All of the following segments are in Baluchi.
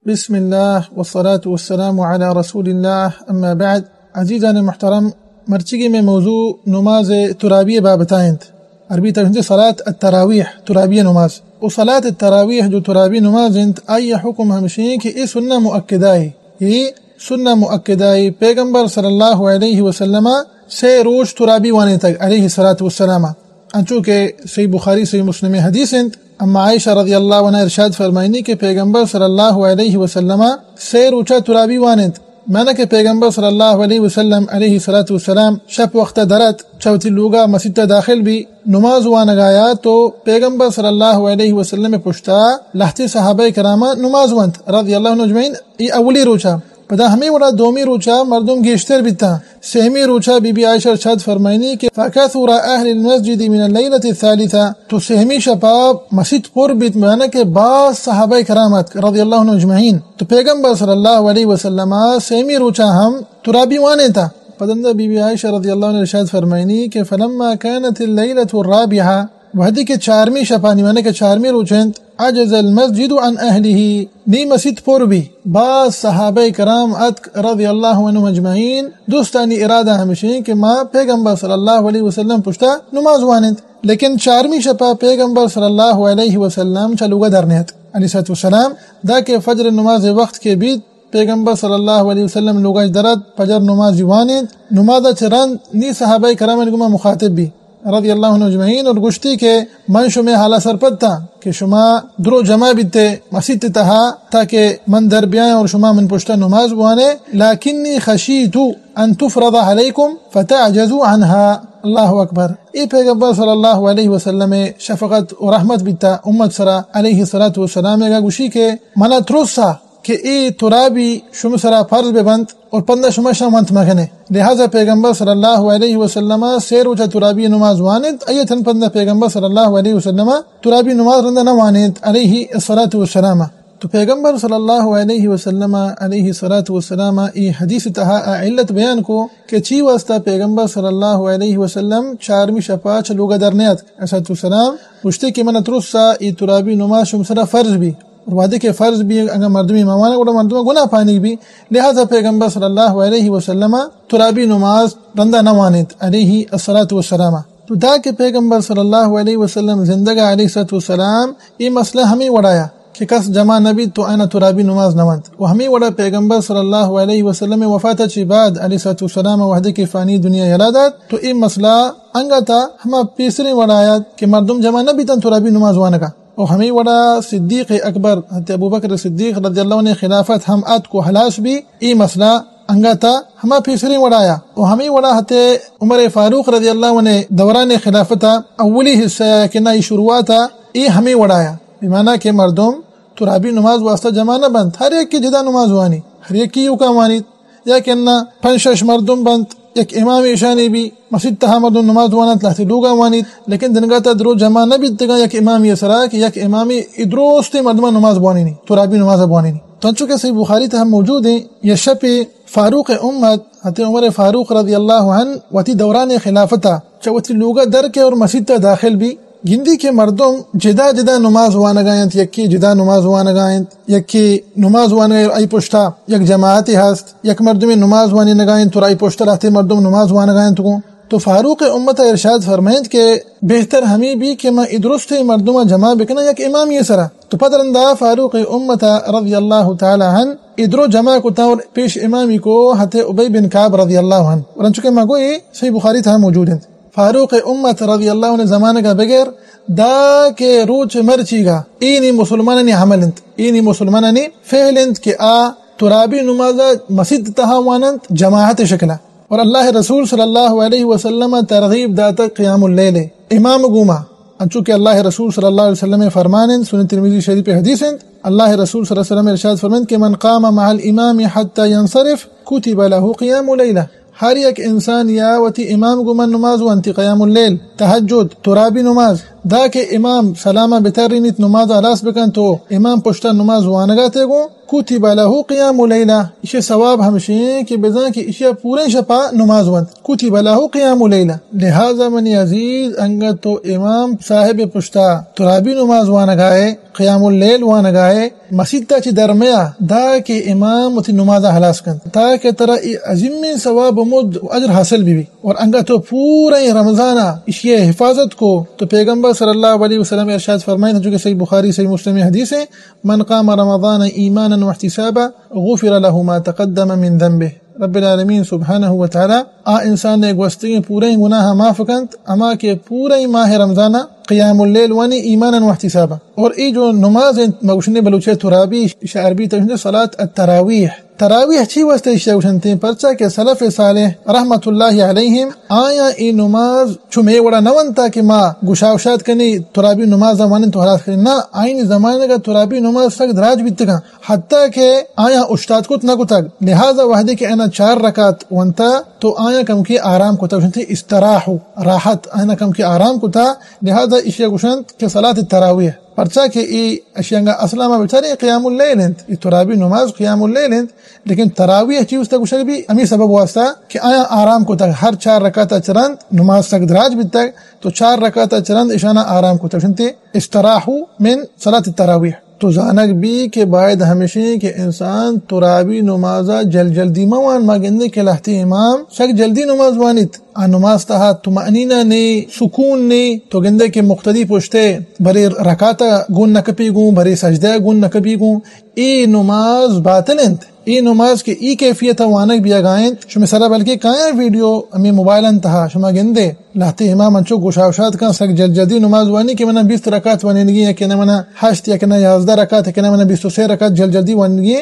بسم اللہ والصلاة والسلام علی رسول اللہ، اما بعد۔ عزیزان محترم، مرچیگی میں موضوع نماز ترابی بابتا انت۔ عربی ترجمہ صلاة التراویح، ترابی نماز۔ و صلاة التراویح جو ترابی نماز انت، آئی حکم ہمشی کہ اے سنہ مؤکدہ ہے۔ اے سنہ مؤکدہ ہے۔ پیغمبر صلی اللہ علیہ وسلم سے روچ ترابی وانینتگ علیہ الصلاة والسلام۔ انچو کہ صحیح بخاری، صحیح مسلم حدیث انت، اما عائشہ رضی اللہ عنہا ارشاد فرمائنی کہ پیغمبر صلی اللہ علیہ وسلم سے روچا ترابی وانینت۔ معنی کہ پیغمبر صلی اللہ علیہ وسلم علیہ الصلاة والسلام شپ وقت درت، چوتی لوگا مسیت داخل بی، نماز وانگایا تو پیغمبر صلی اللہ علیہ وسلم پشتا لہتے صحابہ کراما نماز وانت رضی اللہ عنہ اجمعین۔ ای اولی روچا۔ پدا ہمے وڑا دومی روچا مردم گیشتر بیتاں۔ سہمی روچا بی بی عائشہ ارشاد فرمائنی کہ فکثر اہل المسجد من اللیلۃ الثالثہ، تو سہمی شپا مسیت پر بیت، معنی کہ باز صحابہ کرام اتک رضی اللہ عنہ اجمعین۔ تو پیغمبر صلی اللہ علیہ وسلم سہمی روچا ہم ترابی وانینتا۔ پدندا بی بی عائشہ رضی اللہ عنہ ارشاد فرمائنی کہ فلما کانت اللیلۃ الرابعہ، وہدے کہ چارمی شپانی، معنی کہ چارمی روچ انت، عجز المسجد عن اہلہ، نی مسیت پر بی۔ باز صحابہ کرام اتک رضی اللہ عنہم اجمعین، دوستانی ارادہ ہمشی کہ ما پیغمبر صلی اللہ علیہ وسلم پشتا نماز وانینت۔ لیکن چارمی شپا پیغمبر صلی اللہ علیہ وسلم چہ لوگا در نیت علیہ الصلاة والسلام۔ دا کہ فجر نماز وقت کہ بیت، پیغمبر صلی اللہ علیہ وسلم لوگاش درت، فجر نماز وانینت۔ نماز چہ رند نی صحابہ کرامانی گوما مخاطب بی رضی اللہ عنہ اجمعین اور گوشتی کہ من شمے حالا سرپدتاں کہ شما درو جمع بیتے مسیت تہا تاکہ من در بیاں اور شما من پشتا نماز بوانے، لکنی خشیت ان تفرض علیکم فتعجزوا عنہا۔ اللہ اکبر۔ اے پیغمبر صلی اللہ علیہ وسلم شفقت و رحمت بیتا امت سرا علیہ الصلاة والسلام، اگا گوشی کہ منا ترسا کہ اے ترابی شم سرا فرض بہ بنت اور پندا شما شا ونت مکنے۔ لہذا پیغمبر صلی اللہ علیہ وسلم سے روچا ترابی نماز وانت، ایتن پندا پیغمبر صلی اللہ علیہ وسلم ترابی نماز رندا نہ وانت علیہ الصلاة والسلام۔ تو پیغمبر صلی اللہ علیہ وسلم علیہ الصلاة والسلام ای حدیث تہا آ علت بیان کو کہ چی واسطہ پیغمبر صلی اللہ علیہ وسلم چارمی شپا چہ لوگا در نیت۔ الصلاة والسلام گوشتے کہ من ترسا ای ترابی نماز شم سرا فرض بی۔ اور وہدے کہ فرض بی، اگاں مردمی مہ وانگ، گڑا مردم گناہ پانگ بی۔ لہذا پیغمبر صلی اللہ علیہ وسلم ترابی نماز رندا نہ وانینت علیہ الصلاة والسلام۔ تو دا کہ پیغمبر صلی اللہ علیہ وسلم زندگا علیہ الصلاة والسلام، اے مسئلہ ہمے وڑایا کہ کس جمع نہ بیت تو آنا ترابی نماز نہ وانت۔ و ہمے وڑا پیغمبر صلی اللہ علیہ وسلم وفات چی بعد علیہ الصلاة والسلام وہدے کہ فانی دنیا یلا دات تو اے مسئلہ انگتا ہما پیسریں وڑایا کہ مردم جمع نہ بیتن ترابی نماز وانگا۔ و ہمے وڑا صدیق اکبر، حضرت ابوبکر صدیق رضی اللہ عنہ خلافت ہم آتک و ہلاس بی، اے مسئلہ انگتا ہما پیسریں وڑایا۔ و ہمے وڑا حضرت عمر فاروق رضی اللہ عنہ دوران خلافتا اولی حصہ یا کہ نا ای شروعاتا اے ہمے وڑایا۔ بمعنی کہ مردم ترابی نماز واسطہ جمع نہ بنت، ہر یکی جدا نماز وانی، ہر یکی یوکا وانیت۔ یا کہ نہ پنچ شش مردم بنت، یک امام ایشانی بی، مسیت تہا مردم نماز وانت، لہتے لوگا وانیت، لیکن دنگا تا درو جمع نہ بیتگاں یک امامی سرا کہ یک امامی ای درستیں مردمان نماز بوانینی، ترابی نماز بوانینی۔ تو انچو کہ صحیح بخاری تہا موجود ہیں، یہ شپ فاروق امت حضرت عمر فاروق رضی اللہ عنہ وتی دوران خلافتا چہ وتی لوگا در کے اور مسیت تا داخل بی، گندی کہ مردم جدا جدا نماز وانگا انت، یکی جدا نماز وانگا انت، یکی نماز وانگا ای پشتا یک جماعتی ہست، یک مردمی نماز وانینگا انت، تو ای پشتا لہتے مردم نماز وانگا انت گوں۔ تو فاروق امت ارشاد فرمائنت کہ بہتر ہمی بی کہ ما ای درستیں مردم جمع بکناں یک امامی سرا۔ تو پد رندا فاروق امت رضی اللہ تعالی عنہ ای درو جمع کتا اور پیش امامی کو حضرت ابی بن کعب رضی اللہ عنہ۔ اور انچو کہ ما گوئی صحیح بخاری تہا موجود انت۔ فاروق امت رضی اللہ عنہ زمانگا بغیر دا کہ روچ مرچیگا اینی مسلمانانی عمل انت، اینی مسلمانانی فعل انت کہ آ ترابی نمازا مسیت تہا واننت جماعت شکلا۔ اور اللہ رسول صلی اللہ علیہ وسلم ترغیب داتا قیام اللیل امام گوما، انچو کہ اللہ رسول صلی اللہ علیہ وسلم فرمان انت، سنن ترمذی شریف حدیث انت، اللہ رسول صلی اللہ علیہ وسلم ارشاد فرمانت کہ من قام مع الامام حتى ينصرف كتب له قيام ليلة۔ ہر یک انسان یا وتی امام گوما نماز وانتی، قیام اللیل، تہجد، ترابی نماز، دا کہ امام سلام ءَ بترینیت، نماز ءَ ہلاس بکنت و امام پشتا نماز وانگا تے گوں، کتب له قیام لیلہ، ایشی ثواب ہمشی کہ بزاں کہ ایشی پوریں شپا نماز وانت، کتب له قیام لیلہ۔ لہذا منی عزیز، انگت تو امام صاحب پشتا ترابی نماز وانگائے، قیام اللیل وانگائے، مسیت ءَ چہ درمیا دا کہ امام وتی نماز ءَ ہلاس کنت، تاکہ ترا اے عظیمیں ثواب و مد و اجر حاصل بہ بی۔ اور انگا تو پورا رمضان ءَ ایشی ءِ حفاظت کو، تو پیغمبر صلی اللہ علیہ وسلم ارشاد فرمائے، جو کہ صحیح بخاری، صحیح مسلم حدیث ہے، من قام رمضان ایمانا واحتسابا غفر له ما تقدم من ذنبه۔ رب العالمین سبحانہ و تعالی آ انسان نے گوستگیں پوریں گناہ معاف کنت، اما کہ پوریں ماہ رمضان قیام اللیل وانی ایمانا واحتسابا۔ اور ای جو نماز انت، مگوشنے بلوچی ترابی، ایشی عربی تشنے صلاة التراویح۔ تراویح چی واسطہ ایشی گوشنتے؟ پرچا کہ سلف صالح رحمت اللہ علیہم آیا ای نماز چو مے وڑا نہ ونتا کہ ما گشاوشات کنی ترابی نماز وانن تو ہلاس کنی۔ نہ، آئین زمانگا ترابی نماز سک دراج بیتگاں۔ حتیٰ کہ آیاں اوشتات کت نہ کتگ، لہذا وہدے کہ آیاں چار رکعت ونتا تو آیاں کمکے آرام کتا، گوشنت استراحوا، راحت، آیاں کمکے آرام کتا، لہذا ایشی گوشنت کہ صلاة التراویح۔ پرچا کہ ای اشی انگا اصلا ما بچارے قیام اللیل انت، ای ترابی نماز قیام اللیل انت، لیکن تراویح چی واسطہ گوشگ بی؟ ہمی سبب واسطہ کہ آیاں آرام کتگ، ہر چار رکعت چرند نماز سک دراج بیتگ، تو چار رکعت چرند اشانا آرام کتگ، گوشنت استراحوا من صلاة التراویح۔ تو زانگ بی کہ باید ہمشیں کہ انسان ترابی نمازا جل جلدی مہ وان۔ ما گندے کہ لہتے امام سک جلدی نماز وانیت، آ نماز تہا طمأنینہ نے، سکون نے، تو گندے کہ مقتدی پشتے برے رکعتا گون نہ کپی گوں، برے سجدہ گون نہ کپی گوں، اے نماز باطل انت۔ اے نماز کہ ای کیفیت وانگ بیاگا انت، شمے سرا بلکہ کایاں ویڈیو ہمے موبائلان تہا شما گندے، لہتے امام انچو گشاوشات کن، سک جل جلدی نماز وانی کہ منا بیست رکعت وانینگی یا کہ نہ منا ہشت یا کہ نہ یازدہ رکعت یا کہ نہ منا بیست و سے رکعت جل جلدی وانینگی۔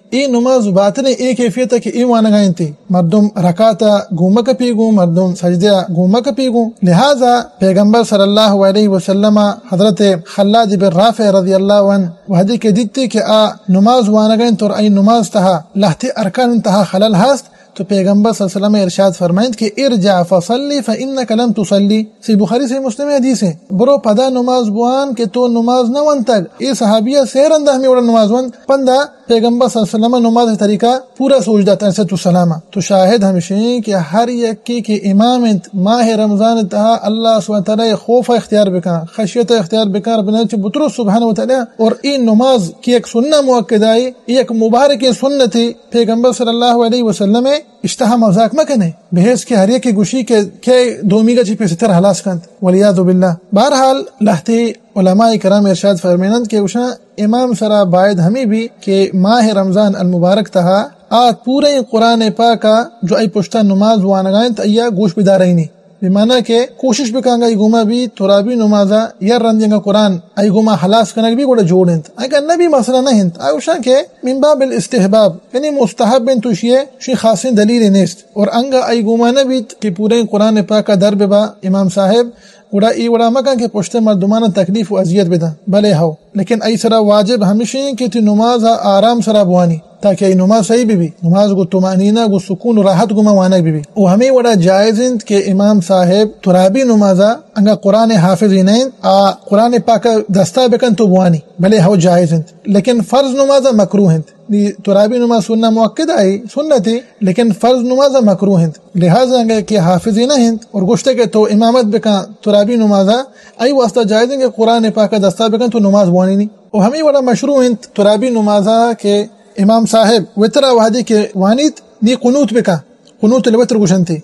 اے نماز باطل اے کیفیت کہ اے وانگا انت، مردم رکعت گومک پی گوں، مردم سجدہ گومک پی گوں۔ لہذا پیغمبر صلی اللہ علیہ وسلم حضرت خلاد بن رافع رضی اللہ عنہ وہدے کہ دیتی کہ آ نماز وانگ انت اور ای نماز تہا لہتے ارکان تہا خلل ہست، تو پیغمبر صلی اللہ علیہ وسلم ارشاد فرمائنت کہ ارجع فصلی فانک لم تصلی۔ صحیح بخاری، صحیح مسلم حدیث ہے۔ برو پدا نماز بوان کہ تو نماز نہ ونتگ۔ اے صحابیہ سے رندا ہمیں وڑا نماز ونت، پندا پیغمبر صلی اللہ علیہ وسلم نماز طریقہ پورا سوج دات علیہ الصلوۃ والسلام۔ تو شاہد ہمشیں کہ ہر یکے کہ امام انت، ماہ رمضان تہا اللہ سبحانہ وتعالی خوف اختیار بکن، خشیت اختیار بکن، رب العالمین چہ بترس سبحانہ وتعالی۔ اور ای نماز کہ یک سنہ مؤکدہ ای، یک مبارک سنت، پیغمبر صلی اللہ علیہ وسلم اشتہا مذاق مکنے، بحیث کہ ہر یکے گوشی کہ کے دومیگا چی پیستر ہلاس کنت، والعیاذ باللہ۔ بہرحال لہتے علماء کرام ارشاد فرمیننت کہ گوشاں امام سرا باید ہمے بی کہ ماہ رمضان المبارک تہا آ پوریں قرآن پاکا جو ای پشتا نماز وانگا انت، ایا گوش بدارینی۔ بمانا کہ کوشش بکنگا ای گوما بی ترابی نمازا یا رندی انگا قرآن ای گوما ہلاس کنگ بی گوڑا جوڑ انت۔ اگا نبی مسئلہ نہ انت، آ گوشاں کہ من باب الاستحباب، یعنی مستحب انت، تو شیئے شی خاصیں دلیل نیست۔ اور انگا ای گوما نہ بیت کہ پوریں قرآن پاکا در ببا امام صاحب، گڑا اے وڑا مکن کہ پشت مردمانا تکلیف و اذیت بدن، بلے ہو، لیکن ای سرا واجب ہمشیں کہ تی نماز آرام سرا بوانی، تاکہ ای نماز صحیح بی بی، نماز گو طمأنینہ، گو سکون و راحت گو ما وانگ بی بی۔ و ہمیں وڑا جائز انت کہ امام صاحب ترابی نمازا انگا قرآن حافظ ہی نہ انت، آ قرآن پاک دستا بکن تو بوانی، بلے ہو جائز انت، لیکن فرض نمازا مکروہ انت۔ نی ترابی نماز سنہ مؤکدہ ای، سنت ای، لیکن فرض نماز مکروہ انت۔ لہذا اگر کہ حافظ نہ انت اور گوشتے کہ تو امامت بکن ترابی نمازا، ای واسطہ جائز انت کہ قرآن پاک دستا بکن تو نماز بوانی نی۔ و ہمیں وڑا مشروع انت ترابی نمازا کہ امام صاحب وترا وہدی کہ وانیت نی قنوت بکن، قنوت الوتر گوشنتی۔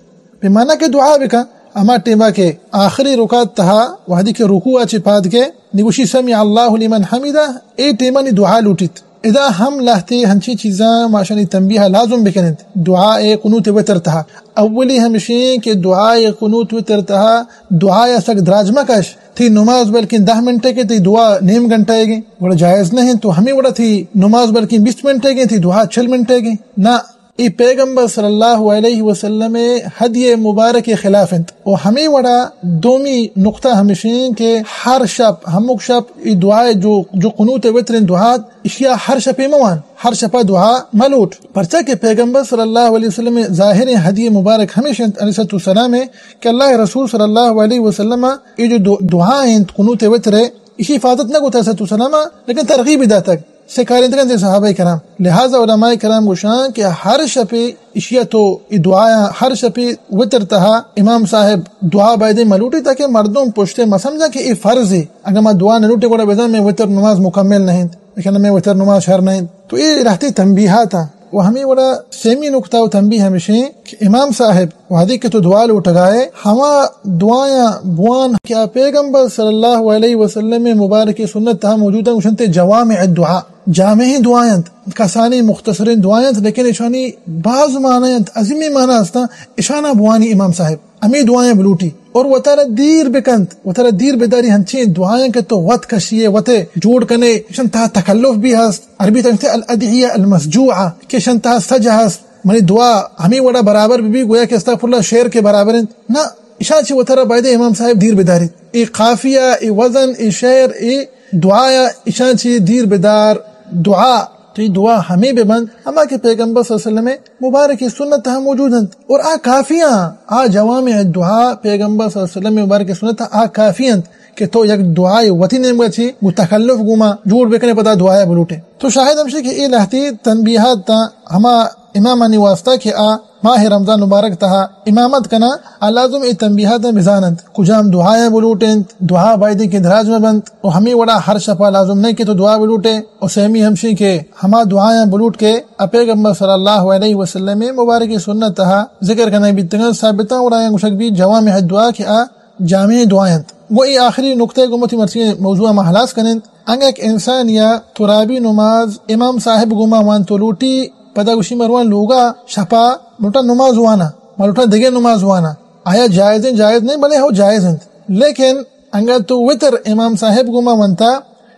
بمانا کہ دعا بکن، اما ٹیما کہ آخری رکعت تہا وہدی کہ رکوع چی پاد کے نی گوشی سمع اللہ لمن حمدہ، اے ٹیما نی دعا لوٹیت۔ ادا ہم لہتے ہنچیں چیزاں ما اشانی تنبیہ لازم بکننت۔ دعا اے قنوت وتر تہا اولی ہمشیں کہ دعا اے قنوت وتر تہا دعا یا سک دراج مکش۔ تی نماز بلکن دہ منٹے کے، تی دعا نیم گھنٹہ گے، گڑا جائز نہ انت۔ تو ہمیں وڑا تی نماز بلکن بیست منٹے گے، تی دعا چل منٹے گے۔ نہ، اے پیغمبر صلی اللہ علیہ وسلم ءِ ہدی مبارک ءِ خلاف انت۔ و ہمے وڑا دومی نقطہ ہمشیں کہ ہر شپ، ہمک شپ اے دعا ءِ جو، جو قنوت وتر انت دعا، اشیا ہر شپے مہ وان، ہر شپا دعا مہ لوٹ۔ پرچا کہ پیغمبر صلی اللہ علیہ وسلم ءِ ظاہریں ہدی مبارک ہمیش انت علیہ الصلوۃ والسلام ءِ کہ اللہ ءِ رسول صلی اللہ علیہ وسلم ءَ اے جو دو-، دعا انت قنوت وتر ءِ، ایشی حفاظت نہ کتا علیہ الصلوۃ والسلام ءَ، لیکن ترغیب داتگ، سکارینتگ انت صحابہ کرام۔ لہذا علماء کرام گوشاں کہ ہر شپے اشیا تو اے دعایاں ہر شپے وتر تہا امام صاحب دعا بایدیں ملوٹی تاکہ مردم پشتے مسمجھا کہ اے فرض ہے۔ اگر ما دعا نہ لوٹے گڑا بزن میں وتر نماز مکمل نہیں، لیکن میں وتر نماز شر نہیں۔ تو اے لہتے تنبیہات ہیں۔ و ہمے وڑا سیمی نقطہ و تنبیہ ہمیشیں کہ امام صاحب وہدے کہ تو دعا لوٹگائے، ہما دعایاں بوان کہ آ پیغمبر صلی اللہ علیہ وسلم مبارک سنت تہا موجود ہیں، گوشنتے جوامع الدعا، جامع دعا انت، کسانی مختصرین دعا انت، لیکن اشانی باز معنی انت، عظیمی معنی ہستاں، اشانا بوانی امام صاحب۔ ہمے دعایاں بلوٹی اور وتارا دیر بکنت، وتارا دیر بداری ہنچیں دعایاں کہ تو وت کشیے، وت جوڑ کنے، اشان تہا تکلف بھی ہست۔ عربی تہا گوشتے الادعیہ المسجوعہ، کہ اشان تہا سج ہست۔ منی دعا ہمے وڑا برابر بہ بی گویا کہ استغفر اللہ شعر کے برابر انت۔ نہ، اشان چی وتارا بایدے امام صاحب دیر بداریت۔ اے قافیہ، اے وزن، اے شعر، اے دعایا اشان چی دیر بدار۔ دعا تو اے دعا ہمے بہ بنت، ہما کہ پیغمبر صلی اللہ علیہ وسلم مبارک سنت تہا موجود انت۔ اور آ کافی آں، آ جوامع دعا پیغمبر صلی اللہ علیہ وسلم مبارک سنت تہا آ کافی انت کہ تو یک دعائے وتی نیمگا چی گو تکلف گوما جوڑ بکنے پدا دعایا بلوٹے۔ تو شاہد ہمشی کہ اے لہتی تنبیہات تا ہما امامانی واسطہ کہ آ ماہ رمضان مبارک تہا امامت کنا، آ لازم اے تنبیہات بزاننت۔ کجام دعایاں بلوٹنت، دعا بایدیں کہ دراج مہ بنت، و ہمے وڑا ہر شپا لازم نہیں کہ تو دعا بلوٹے۔ و سیمی ہمشی کہ ہما دعایاں بلوٹ کہ آ پیغمبر صلی اللہ علیہ وسلم مبارک سنت تہا ذکر کنگ بیتگن، ثابتاں وڑایاں گوشگ بی جوامع دعا کہ آ جامع دعا انت۔ گو اے آخری نقطہ گو متی مرچی موضوع ما ہلاس کننت۔ انگا یک انسان یا ترابی نماز امام صاحب گوما وان تو لوٹی، پدا گوشی مروان لوگا شپا لوٹا نماز وانا، ما لوٹا دگہ نماز وانا۔ آیا جائز ہیں؟ جائز نہیں، بلے ہو جائز انت۔ لیکن انگا تو وتر امام صاحب گوما ونتا،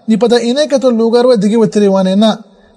نی پدا اینے کہ تو لوگا روے دگہ وترے وانے نہ۔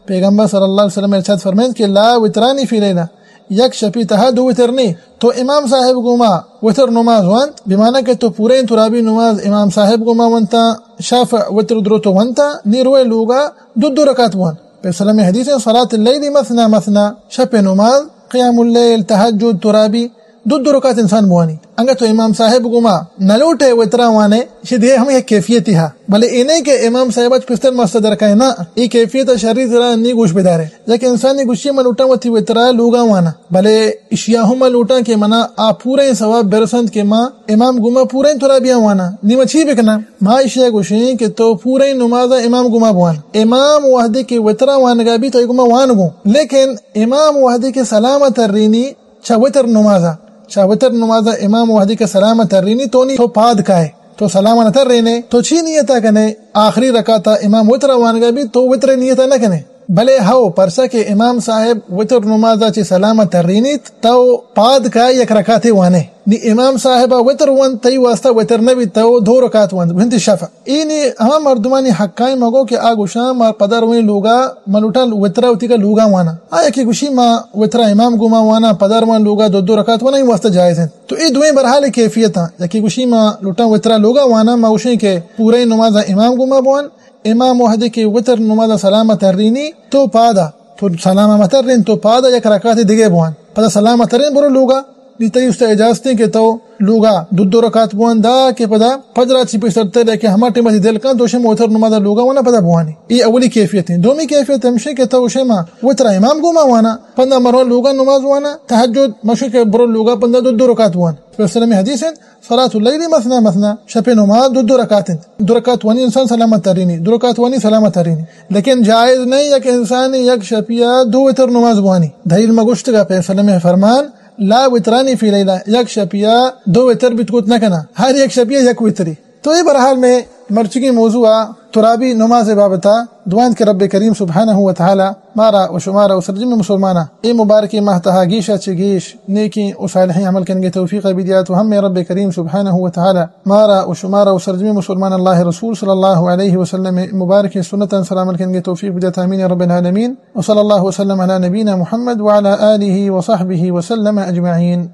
پیغمبر صلی اللہ علیہ وسلم ارشاد فرمائنت کہ لا وترانی فی لیلہ، یک شپی تہا دو وتر نی۔ تو امام صاحب گوما وتر نماز وانت، بمانا کہ تو پورے ترابی نماز امام صاحب گوما ونتا، شفع وتر درو تو ونتا، نی روے لوگا دو دو رکعت بوان۔ پیغمبر صلی اللہ علیہ وسلم حدیث ہے، صلاۃ اللیل مثنی مثنی، شپ نماز، قیام اللیل، تہجد، ترابی، دو دو رکعت انسان بوانی۔ انگا تو امام صاحب گوما نہ لوٹے وترا وانے، اشی دے ہم یک کیفیتی ہا۔ بلے اے نہیں کہ امام صاحب اچ پستر مست درکائے، نہ، اے کیفیت شری ذرا نی گوش بدارے۔ یک انسانی گوشی من لوٹاں وتی وترا لوگا وانا، بلے اشیا ہم من لوٹاں کہ منا آ پورے ثواب برسنت کہ ما امام گوما پورے ترابیاں وانا، نی ما چی بکناں؟ ما اشیا گوشیں کہ تو پورے نماز امام گوما بوان۔ امام وحدی کہ وترا وانگا بی تو گوما وان گو، لیکن امام وحدی کہ سلام ترینی چہ وتر نمازا، چہ وتر نمازا امام وحدی کہ سلام ترینی تو نی تو پاد کائے، تو سلام نہ ترینے، تو چی نیتا کنے؟ آخری رکعتا امام وترا وانگا بی تو وتر نیتا نہ کنے۔ بلے ہو، پرچا کہ امام صاحب وتر نمازا چہ سلام ترینیت، تو پاد کائے یک رکعتے وانے۔ نی امام صاحب وتر وانت، تئی واسطہ وتر نبی، تو دو رکعت وانت، بنت شفع۔ اے نی ہما مردمانی حقائیں مگو کہ آ گوشاں ما پدا رویں لوگا، ما لوٹاں وترا وتی کا لوگا وانا۔ آ یکی گوشی ما وترا امام گوما وانا، پدا روان لوگا دو دو رکعت وانا، اے واسطہ جائز ہیں۔ تو اے دوئیں برحال کیفیت ہیں۔ یکی گوشی ما لوٹاں وترا لوگا وانا، ما گوشیں کہ پورے نماز امام گوما بوان، امام وحدی کہ وتر نماز سلام ترینی تو پادا، تو سلام مترین تو پادا یک رکعت دگہ بوان، پدا سلام ترین برو لوگا۔ نی تئی است اجازتیں کہ تو لوگا دو دو رکعت بوان، دا کہ پدا فجر چی پیسر تر کہ ہما ٹیم تی دل کن تو شم وتر نماز لوگا وانا پدا بوانی۔ اے اولی کیفیت ہیں۔ دومی کیفیت ہمشی کہ تو شما وتر امام گوما وانا، پدا مرو لوگا نماز وانا، تہجد مشو کہ برو لوگا پدا دو دو رکعت بوان۔ پیغمبر صلی اللہ علیہ وسلم حدیث ہیں، صلاۃ اللیل مثنی مثنی، شپ نماز دو دو رکعت انت۔ دو رکعت وانی انسان سلامت ترینی، دو رکعت وانی سلامت ترینی۔ لیکن جائز نہیں یک انسان یک شپیا دو وتر نماز بوانی۔ دلیل ما گوشتگا پیغمبر صلی اللہ علیہ وسلم فرمان، لا وترانی فی لیلہ، یک شپیا دو وتر بیت کت نہ کنا، ہر یک شپیا یک وتری۔ تو اے برحال میں مرچگیں موضوع ءَ ترابی نماز ءِ بابت ءَ دعا اِنت کہ رب کریم سبحانہ و تعالی مارا و شمارا و سرجمیں مسلماناں اے مبارکیں ماہ تہا گیش ءَ چہ گیش نیکیں و صالحیں عمل کنگ ءِ توفیق ءَ بدیات و ہمے رب کریم سبحانہ و تعالی مارا و شمارا و سرجمیں مسلماناں اللہ ءِ رسول صلی اللہ علیہ وسلم ءِ مبارکیں سنتاں سر عمل کنگ ءِ توفیق بدیات۔ آمین یا رب العالمین۔ وصلی اللہ وسلم علی نبینا محمد وعلی آلہ وصحبہ وسلم اجمعین۔